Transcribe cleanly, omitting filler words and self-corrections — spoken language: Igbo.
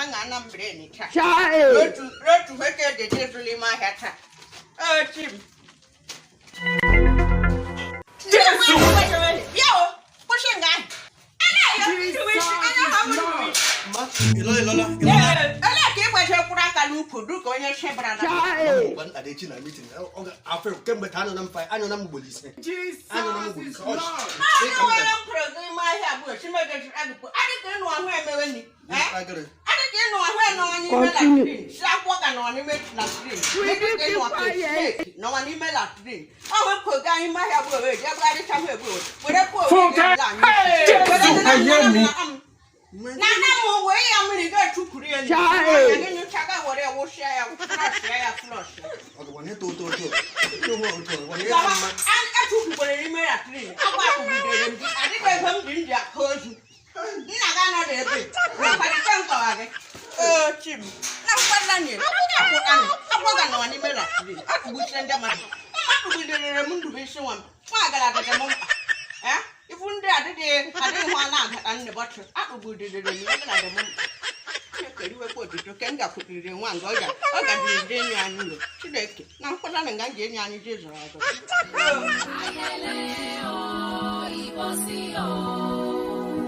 nga na mbreni taa. Rotu heke de Jesu lima ahịa taa. Chi m. Jesu! Bịa o, kwụsị nga ahụ. Ịlọla. Elee ka ị gbajekwuru aka n'ukwu dịka onye shebara na Echi na meeting, afọ kemgbe taa anyụ na m fa anyụ na m ugboro ise. Anyụ na m ugboro ise. Enwere m kwuru gị ime ahịa abụọ chimegejiri agụkwu adịka ịnụ ahụ emewe ni adịka ịnụ ahụ enọwa n'ime latrin si akwụkwọ ga nọwa n'ime latrin adịka ịnụ ahụ nọwa n'ime latrin ọ wepụ gị anyị ime ahịa abụọ wee jebugharịcha m ebu were pụọ na na m wee ya mmiri ga-echukwuru ya gị nyụcha ga were wụsịa ya flọshịa ya flọshịa echukwukwere n'ime latrin akwa akpụgidere m gị adịghị ebe m ji m ji aka ozu nna gị anọdụ ebe nakwarịta nkọwa gị ee chi m na mkpala nye akwụ ga nọwa n'ime latrin akpụgbuchire ndị mmadụ mma kpụgidere m ndụbụisi nwa m nwa gara dịdị m mkpa ifu ndị adịghị adịghị hụ na-agata nne bọtụ akpụgbudere m ya gara dị m mkpa Chineke riwekwa otuto ke m gakwutere nwa nga ọ gajiri je enyi anyị ụlọ Chineke na mkpụrụ na nga m ji enyi anyị je zụrụ azụ. Ayẹlẹ o, ìbọ̀sí o.